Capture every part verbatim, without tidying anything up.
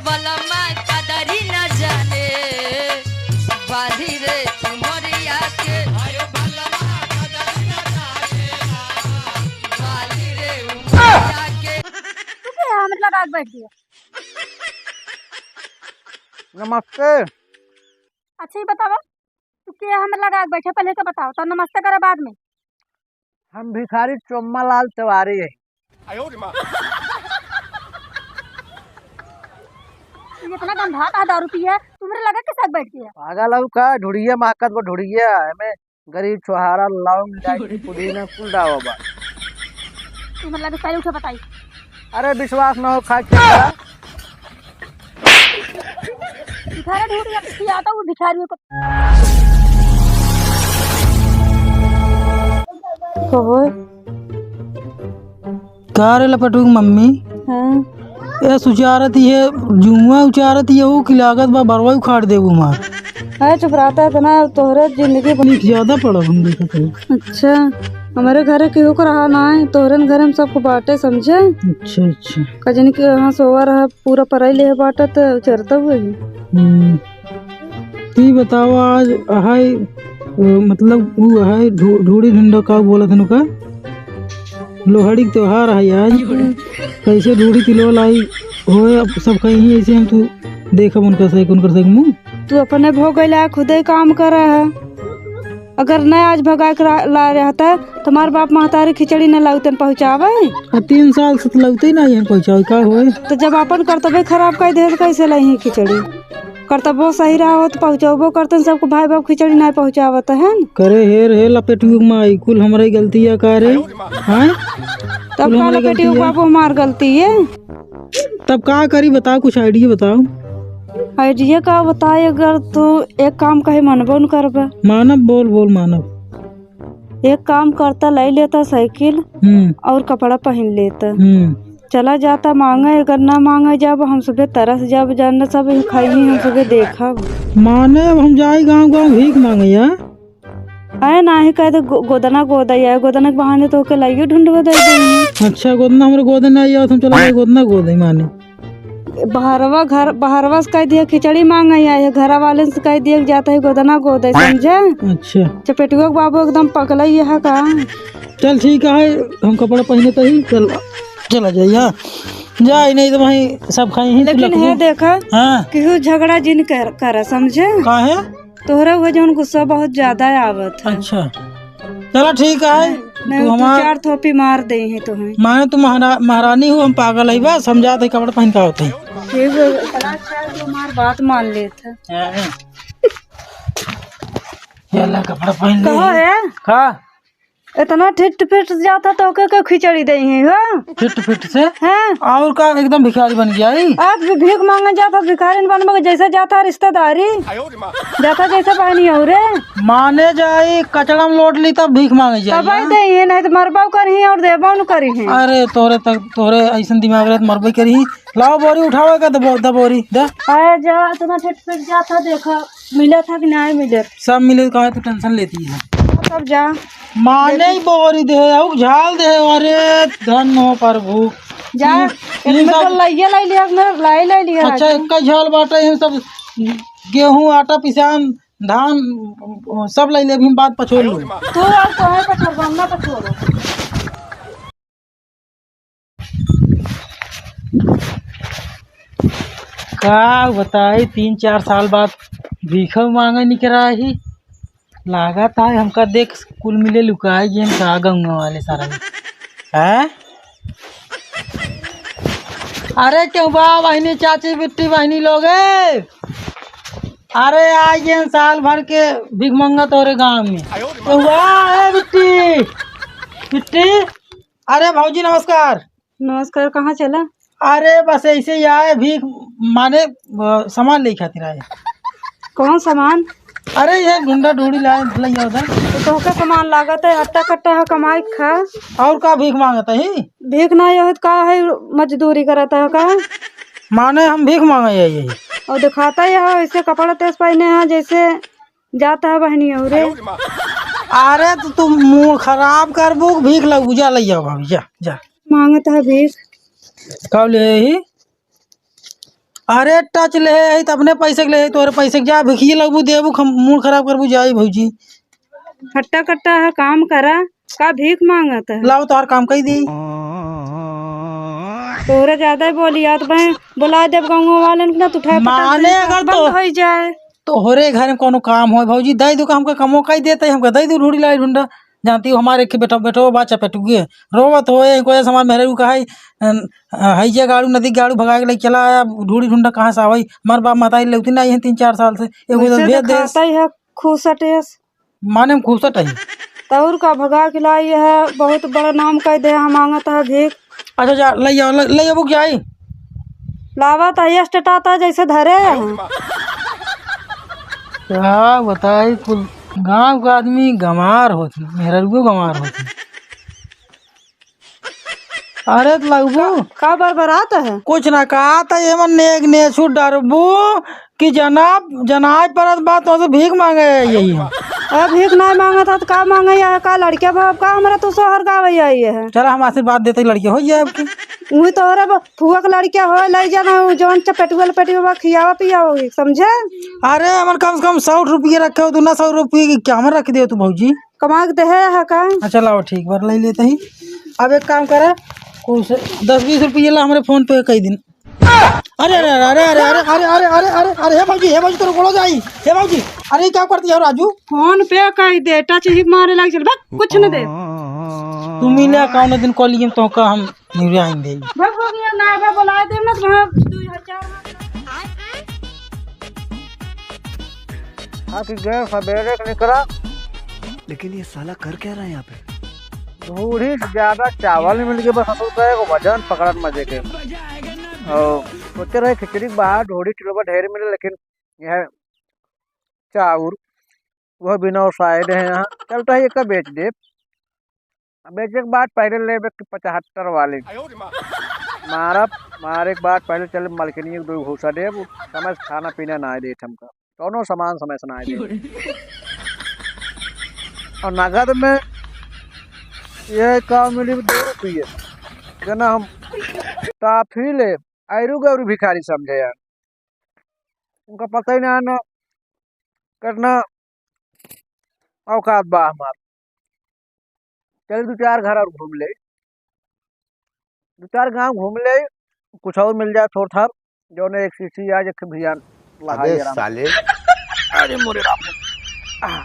बलमा कदरी न जाने, बाली रे उमरिया के। अरे बलमा कदरी न जाने, बाली रे उमरिया के। तू क्या हमरे लगा के बैठ गया? नमस्ते। अच्छा, ये बतावा, तू के हमरे लगा के बैठे, पहले तो बताओ, तब नमस्ते करे बाद में। हम भिखारी चोम्मा लाल तिवारी है। ये इतना गंधा का दारू पिया है, तू हमरे लगा के साथ बैठ गया। पागल हऊ का? ढुड़िया महकत बा, ढुड़िया। एमे गरीब छोहारा, लौंग, इलायची, पुदीना कुल डावा बा। तू हमरे लगा पहले उठे बताई। अरे विश्वास ना हो, खा के खा। भिखारी ढूंढ के पियाता हूँ भिखारियों को। कहो। का रे लपटू की मम्मी? हाँ। ए सुचारत ये जुआ उचारत ये हो कि लागत बा बरवा उखाड़ देबू मार। अरे चुप रहता इतना, तोहरे जिंदगी बन- ज्यादा पड़ा हम देखत है। अच्छा, हमरे घरे केहू को रहा ना है, तोहरे घरे हम सबको बाटे समझे। अच्छा, अच्छा। कजनी के यहाँ सोवा रहा, पूरा पराई लेहे बाटा त चरता हुए ही। हम्म। ती बताओ आज अहाई, अ, मतलब उ अहाई ढू-, ढूढ़ी ढूंढो का बोलत हन का? लोहड़ी के त्योहार है आज। हम्म। कैसे ढूढ़ी तिलो लाई होए, अब सब कहीं ऐसे हम तू देखब उनका सही, उनकर सही मुंह। तू अपने भोगैला खुदे काम कर है। अगर न आज भगा के ला, ला रहता, तुम्हार बाप महतारी खिचड़ी न लाउतन पहुँचावे। आ, तीन साल से तो लगते ही नहीं है पहुँचावे, का होए? तो जब अपन कर्तव्य खराब कर दे, तो कैसे लही खिचड़ी? कर्तव्य सही रहा हो तो पहुँचाबो करतन, सबको भाई बाप खिचड़ी नहीं पहुँचावत है। करे हेर हे लपेटुक माई, कुल हमरे गलती है का रे? हाँ? तब कुल का हमरे लपेटुक गलती है। बाबू हमार गलती है? तब का करी बताओ, कुछ idea बताओ। Idea का बताए, अगर तू एक काम कहे मनबो न करबे। मानब, बोल, बोल, मानब। एक काम करता, लाई लेता साइकिल हम्म। और कपड़ा पहन लेता। हम्म। चला जाता मांगे, अगर ना मांगे जाब, हम सबे तरस जाब, जान सब खाई हम सबे देखब। माने अब हम जाई गाँव गाँव भीख मांगे, या? अरे नाही कह दे, गो-, गोदना गोदे, या गोदना के बहाने तो के लाइयो ढूंढवे दे देंगे। अच्छा, गोदना हमरे गोदे ना आया, हम चला गए गोदना गोदे माने। बहरवा घर, बहरवा से कह दिया खिचड़ी मांगे आई है, घरा वाले से कह दिया कि जाता है गोदना गोदे, समझे? अच्छा। चपेटुआ के बाबू एकदम पकलई है का? चल ठीक है, हम कपड़ा पहने तो ही चल, चला जाइए। हाँ। जाए नहीं तो वहीं सब खाई ही लेकिन तिलक है में। देखा, हाँ। केहू झगड़ा जिन कर, कर, समझे? काहे? तोहरा हुआ जौन गुस्सा बहुत ज्यादा आवत है। अच्छा। चला ठीक है। नहीं, तू तू हमार चार थोपी मार दे ही तुम्हें। माने तू महारा-, महारानी हो, हम पागल है बा, समझा दे कपड़ा पहन का होते हैं। ठीक है, इतना अच्छा है, तू हमार बात मान लेत है। हाँ। ये ला कपड़ा पहन ले। कहो है? का? इतना ठिट फिट जाता तो के, के खिचड़ी दे ही हो? फिट फिट से? हाँ। और का एकदम भिखारी बन गया है? आज भी भीख मांगे जाता, भिखारी न बनबे, जैसे जाता रिश्तेदारी। जाता जैसे बहनी हो रे। माने जाई, कचड़ा में लोट ली तब भीख मांगे जाई, तब आई हाँ? दे ही, नहीं तो मरबो करी और देबो न करी है। अरे तोरे तक, तोरे ऐसन दिमाग रहे तो मरबे करी। लाओ बोरी उठावे का, दबो-, दबोरी, द। आया जा, इतना ठिट फिट जाता देखा। मिला था कि नहीं मिले? सब मिले, काहे तू tension लेती है? सब जा। माने ही बोरी दे, अउ झाल दे, अरे धन हो प्रभु। जा, ई, ई इसमें सब तो लाइए लाई लिया, अपने लाई लाई लिया अच्छा, है। एक का झाल बाटे, ये सब गेहूं, आटा, पिसान, धान, सब लाई ले, अभी हम बात पछोड़ लो। तू और तो है पछोड़, हम ना पछोड़ो। का बताई, तीन चार साल बाद भीखो मांगे निकरा ही। लागत है हमका देख कुल मिले लुकाई गए का गाँव वाले सारा। हैं? अरे क्यों बा बहिनी, चाची, बिट्टी, बहिनी लोग ए? अरे आई गए साल भर के भीख मांगत तोरे गांव में। क्यों बा ए बिट्टी? बिट्टी? अरे भौजी नमस्कार। नमस्कार, कहाँ चला? अरे बस ऐसे ही आए, भीख माने, अ, सामान ले खातिर आए। कौन सामान? अरे ये ढूंढा ढूंढी लाए, लइया उधर। तो तोहके सामान लागत है, हट्टा कट्टा है, कमाई खा। और का भीख मांगत है? भीख ना, यह का है, मजदूरी करत है का? माने हम भीख मांगे है यही। और दिखाता ही है, ऐसे कपड़ा तेज पहने हैं, जैसे जाता है बहनी और रे। अरे तो तू मूड खराब करबू, भीख लगबू, जा लइया भाभी, जा, जा। मांगत है भीख। का ले ही? अरे टच लेहे है त अपने पैसे के लेहे, तोहरे पैसे के जा भिखिए लगबू देबू, खम-, मूड खराब करबू, जाई भौजी। हट्टा कट्टा है, काम करा, का भीख माँगत है? लाओ तोहर काम कई दी। तोहरे ज्यादा ही बोली आत बे, बुला देब गाँव वालन के ना, तू उठाए पटाए माने दे, अगर बंद तो होई जाए। तोहरे घर में कोनो काम होए भौजी, दई दू का हमका कमो कई देते, हमका दई दू ढूढ़ी लाई ढूंढा। जानती हो हमारे एक बेटा, बेटो बा चपेटुए, रोवत होए, कोई सामान मेहरे का है, अन, हइजे गाड़ू नदी गाड़ू भगा के लेके चला आया, ढूढ़ी ढूंढा कहाँ से आवई, हमार बाप माता लेवती नहीं है तीन चार साल से, एगो वैसे तो भेज दे। खाता ही है, खुसटेस। माने हम खुसट है। तौर का भगा के लाई है, बहुत बड़ा नाम कह दे, हम मांगत है भीख। अच्छा जा, ले आओ, ले, ले आओ, बुक जाई। लावा तो ये स्टेटा था जैसे धरे हैं। क्या बताई, कुल गांव का आदमी गंवार होत, मेहररुओ गंवार होत। अरे त लगबू। का, का बरबरात है? कुछ ना, कहा त एमन नेग नेछू डरबू कि जना, जनाज परत बा तोसे भीख मांगे आई है। अब भीख नाहीं मांगत है त का मांगे आई है? का लड़के बाप का हमरा तो सोहर गावे आई है? चला हम आशीर्वाद देते लड़के हो जाए आपके। उही तोहरे ब-, फुआ के लड़के हो, ले जाना, उ जौन चपेटुआ लपेटुआ बा, खियावा पियावा होई, समझे? अरे एमन कम से कम सौ रुपये रखे हो, तू ना सौ रुपये की क्या हमर रख दियो तू भौजी? कमा के देहे है का? अच्छा लाओ ठीक बात, ले लेते ही। अब एक काम करा, कुछ दस बीस रुपये ला हमरे फोन पे कई दिन। अरे, अरे, अरे, हे भौजी, हे भौजी, तोर गोड़ो जाई, हे भौजी, अरे, क्या करती है राजू? फोन पे कई दे, टच ही मारे लग चल, बक, कुछ न दे। तू मिले कौनो दिन कॉलेज में तो का हम निरे आएंगे। बक हो गया ना, बक बुला दे ना, तो वहाँ दो हजार। हाँ, कि गए सवेरे के निकला। लेकिन ये साला कर क्या रहा है यहाँ पे? ढूढ़ी से ज्यादा चावल मिल गए, बस ससुर का एगो वजन पकड़त मजे के। और सोचे रहे खिचड़ी के बाहर ढूढ़ी किलो पर ढेर मिले, लेकिन यह चाउर वह बिना साइड है यहाँ। चलता है, ये का बेच दे। अब बेचे के बाद पहले लेबे के पचहत्तर वाले। मारब, मारे के बाद पहले चल मलकिनी एक दो घूसा देब, समय से खाना पीना ना देत हमका, कौनो सामान समय से ना देत। और नगद में ये का मिली दो रुपये, जना हम टाफी ले, आयरू गौरू भिखारी समझे यार। उनका पता ही ना, ना कितना औकात बा हमार। चल दो चार घर और घूम ले, दो चार गांव घूम ले, कुछ और मिल जाए थोड़ थार, जौने एक शीशी आज एक भियान लहाई अबे आराम से। साले। अरे मोरे राम। आह।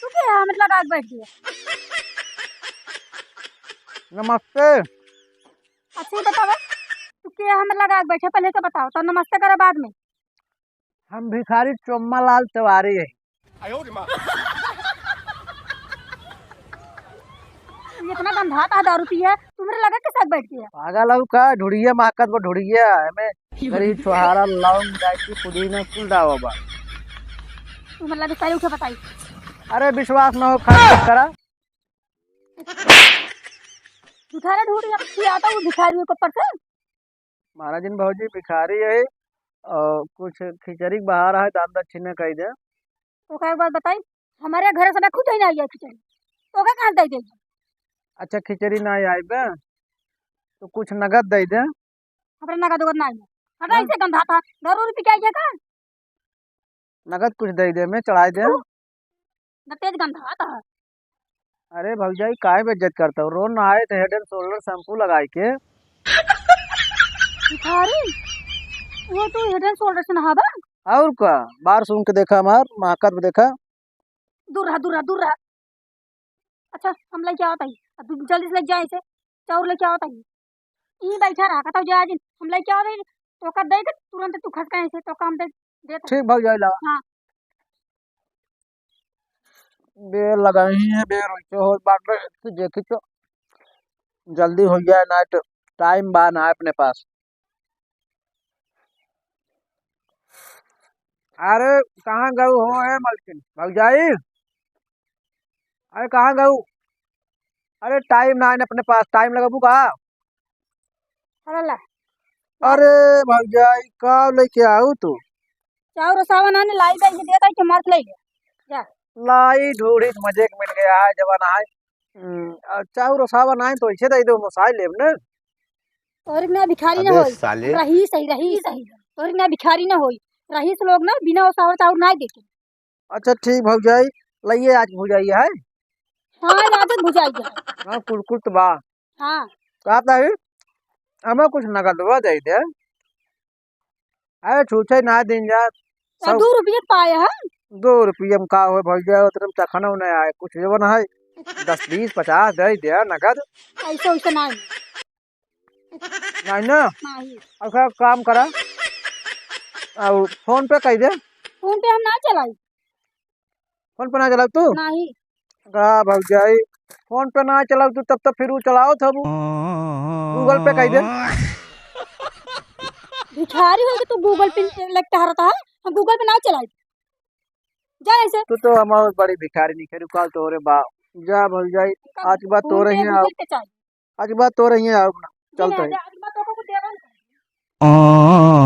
तू के यहाँ मतलब आग बैठ गया? नमस्ते। अच्छा, ये बतावा, तू के यहाँ मतलब आग बैठे, पहले तो बताओ, तो नमस्ते करा बाद में। हम भिखारी चोम्मा लाल तिवारी है। ये इतना गंधात है दारू पिए, तुम्हरे लगे के साथ बैठ गया? पागल हऊ का? ढुड़िया महकत बा, ढुड़िया। एमे गरी, छोहारा, लौंग, इलायची, पुदीना कुल डावा बा। तुम्हरे लगे सारे उठे बताई। अरे विश्वास ना हो, खा check करा। भिखारी ढूंढी, अब खियाता हूँ भिखारी को ऊपर से। महाराजिन भौजी भिखारी है और कुछ खिचड़ी के बाहर है, दान दक्षिणा कही दे। तो का एक बात बताई, हमारे घर से ना खुद ही ना आई है खिचड़ी, तो का कहाँ दे देगी? अच्छा खिचड़ी ना आई बे, तो कुछ नगद दे दे। हमरा नगद उगद ना आई है, हमरा हाँ। ऐसे गंधात है, दारू उरू पी के आई है का? नगद कुछ दे दे, मैं चढ़ाई दे। ना तेज गंधात है। अरे भौजाई, काहे बेइज्जत करता हो? रो नहाए थे Head and Shoulder shampoo लगाई के। भिखारी, वो तू Head and Shoulder से नहाबा? और का? बार सूंघ के देखा हमार, महकत भी देखा। दूर रहा, दूर रहा, दूर रहा। अच्छा, हम लेके आवत हई। अब तू जल्दी से लेके जा ऐसे। चाउर लेके आवत हई। ई बैठा रहा, कहता जा जिन। हम लेके आवत हई। तो का दे के तुरंत तू खसका ऐसे, तो काम दे, दे तो। ठीक भौजाई, लावा। हाँ। बेर लगाई है, बेर वैसे होत बाटे, कि देखी तो जल्दी हो जाए, ना तो time बा ना अपने पास। अरे कहाँ गऊ हो ए मलकिन, भौजाई? अरे कहाँ गऊ? अरे time ना है अपने पास, time लगाबू का? अरे ला। अरे भौजाई, का लेके आऊ तू? चाउर ओसावा ना ने लाई दे, ये देता है कि मर्द ले ले। जा। लाई ढूढ़ी त मजे के मिल गया है, जवान है। हम्म, आ, चाउर ओसावा ना है तो इसे दे दो, मोसाई लेब ने। तोहरे ना भिखारी ना अबे होई, साले। रहीस ही, रहीस ही। तोहरे ना भिखारी ना होई, रहीस लोग ना बिना ओसावा चाउर ना देते। अच्छा ठीक भौजाई, लइए आज भौजाई है। हाँ, आज भौजाई है। हाँ, कुल कुल तो बा। हाँ। कहता है, हमें कुछ नगदवा दे दे। अरे छूछे ना दिन जा। तो सब दो रुपये पाए हैं। दो रुपये में का होए भौजाई, उतने में चखना नहीं आए, कुछ लेवन है, दस, बीस, पचास दे दे नगद। ऐसे वैसे नहीं। नहीं ना? नहीं। अच्छा, काम करा, और फोन पे कह दे। फोन पे हम ना चलाई। फोन पे ना चलाओ तू? नहीं। का भौजाई, फोन पे ना चलाओ तू, तब तो फिर वो चलाओ था वो। Google पे कह दे। भिखारी हो कि तू Google पे लेके टहरता है, हम Google पे ना चलाई। जा ऐसे। तू तो हमारे बड़ी भिखारी नहीं खेलू, काल तोरे बा। जा भौजाई, आज के बाद फोन तोरे पे ही आओ। Google पे चाहिए। आज के बाद तोरे ही आओ ना। चलते हैं। आज के बाद तो कुछ देगा नहीं।